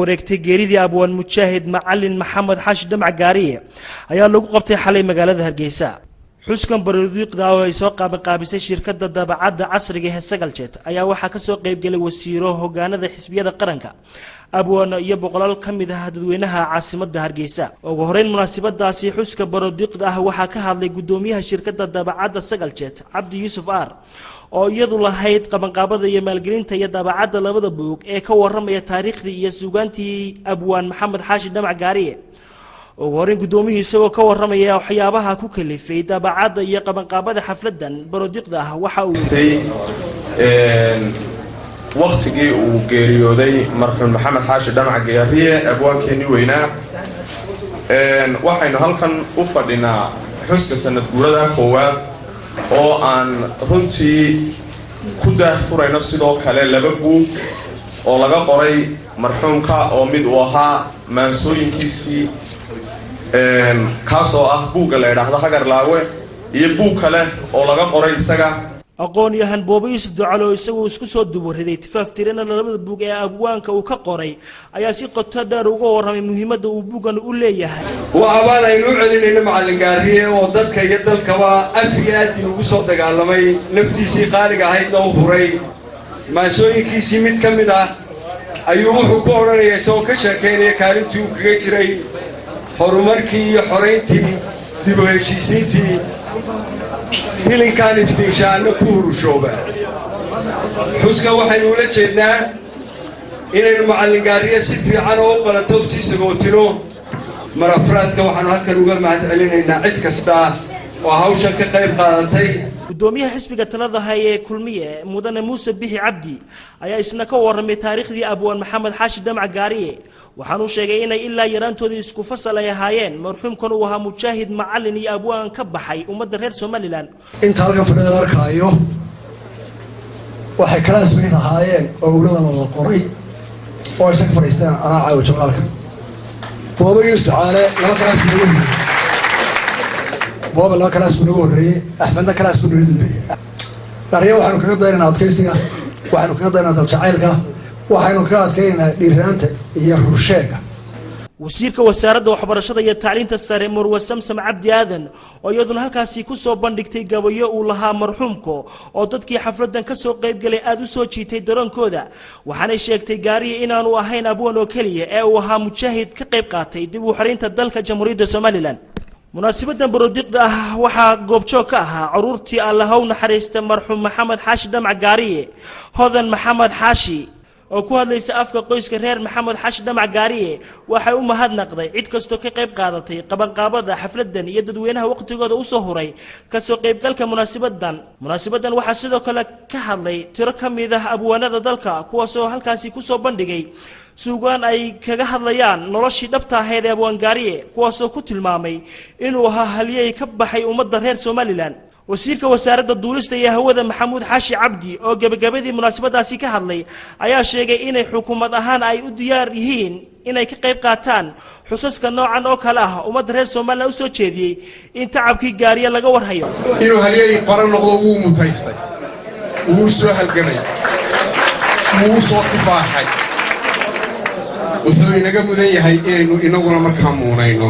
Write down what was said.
wareegtay geeridii abwaan mujaahid Macalin Maxamed Xaashi Dhamac Gaariye ayaa lagu qabtay xalay magaalada Hargeysa. Xuskan baroordiiqda oo ay soo qaabanqaabisay shirkadda daabacadda casriga ee Sagaljet ayaa waxaa kasoo qaybgalay wasiiro, hogaanada xisbiyada qaranka, abwaano iyo boqolaal ka mid ah dadweynaha caasimadda Hargeysa. Ugu horeyn munaasabadaasi xuska baroordiiqda ah waxaa ka hadlay gudoomiyaha shirkadda daabacadda Sagaljet, Cabdi Yuusuf Aar, oo iyadu lahayd qabanqaabada iyo maalgelinta iyo daabacadda labada buug ee ka waramaya taariikhdii iyo suugaantii abwaan Maxamed Xaashi Dhamac Gaariye. Ugu horeyn guddoomiyihii isagoo ka waramaya waxyaabaha ku kalifay daabacadda iyo qabanqaabada xafladan baroordiiqda ah waxa uu Wakhtigii uu geeriyooday marxuum Maxamed Xaashi Dhamac Gaariye, abwaankeenii weynaa, waxaynu halkan u fadhinaa xuska sanad guurada koowaad oo aan runtii ku daahfurayno sidoo kale laba buug oo laga qoray marxuumka, oo mid uu ahaa maansooyinkiisii, kaas oo ah buugga la idhaahdo Hagarlaawe, iyo buug kale oo laga qoray isaga. Aqoon-yahan Boobo Yuusuf Ducalo oo isagu isku soo duwariday tifaaftirana labada buug ee abwaanka uu ka qoray ayaa si qoto dheer uga warramay muhiimadda uu buuggan u leeyahay. Waa abaal aynu u celinayno Macallin Gaariye oo dadka iyo dalkaba af iyo aadin ugu soo dagaalamay, naftiisii qaaliga ahaydna u huray. Maansooyinkiisii mid ka mid ah ayuu wuxuu ku odhanaya, isagoo ka sheekaynaya kaalintii uu kaga jiray horumarkii iyo xorayntii, dib u heshiisiintii: "Hilinkaan iftiinshaanna ku hurushooba." Xuska waxaynu ula jeednaa inaynu Macallin Gaariye si fiican oo u qalato u sii sagootino. Marafraadka waxaanu halkan uga mahad celinaynaa cid kasta oo hawshan ka qayb qaadatay. Gudoomiyaha xisbiga talada haya ee Kulmiye, mudane Muuse Bixi Cabdi, ayaa isna ka warramay taariikhdii abwaan Maxamed Xaashi Dhamac Gaariye. Waxaanuu sheegay inay ilaa yaraantoodii isku fasal ay ahaayeen, marxuumkan uu ahaa mujaahid, macalin iyo abwaan ka baxay ummadda reer Somaliland. Inta halkan fadhida arkaayo waxay classmate ahaayeen oo owladan wada qoray oo isaga fadhiisteen anaa caawa jawaalka. Booba Yuusuf Ducaale laba class buu naga horreeyey. Booba laba class buu naga horreeyey, Axmedna class buu naga dambeeyey. Darya waxaynu kaga daynaynaa adkaysiga, waxaynu kaga daynaynaa daljacaylka, waxaynu kaga adkaynaynaa dhiiranaanta iyo rursheega. Wasiirka wasaaradda waxbarashada iyo tacliinta sare, Murwe Samsam Cabdi Aadan, oo iyaduna halkaasi kusoo bandhigtay gabayo uu lahaa marxuumka oo dadkii xafladan kasoo qaybgalay aada u soo jiitay daroonkooda, waxaanay sheegtay Gaariye inaanu ahayn abwaan oo keliya ee uu ahaa mujaahid ka qayb qaatay dib u xoreynta dalka Jamhuuriyadda Somaliland. Munaasibadan baroordiiqda ah waxaa goobjoog ka ahaa caruurtii Allaha u naxariista marxuum Maxamed Xaashi Dhamac Gaariye. Hodan Maxamed Xaashi oo ku hadlaysa afka qoyska reer Maxamed Xaashi Dhamac Gaariye waxay u mahadnaqday cid kastoo ka qayb qaadatay qabanqaabada xafladan iyo dadweynaha waqtigooda usoo huray kasoo qaybgalka munaasibadan. Munaasibadan waxaa sidoo kale ka hadlay tiro ka mid ah abwaanada dalka, kuwaasoo halkaasi kusoo bandhigay suugaan ay kaga hadlayaan noloshii dhabta ahayd ee abwaan Gaariye, kuwaasoo ku tilmaamay inuu ahaa halyey ka baxay ummadda reer Somaliland. Wasiirka wasaaradda duulista iyo hawada, Maxamuud Xaashi Cabdi, oo gebagabadii munaasabadaasi ka hadlay ayaa sheegay inay xukuumad ahaan ay u diyaar yihiin inay ka qayb qaataan xusaska noocan oo kale ah, ummadda reer Somaliland usoo jeediyey in tacabkii Gaariye laga warhayo. Inuu halyey qoran noqdo wuu mutaystay, wuu soo halgamay, wuu soo kifaaxay. Wuxuu inaga mudan yahay inaynu inaguna markaa muunayno.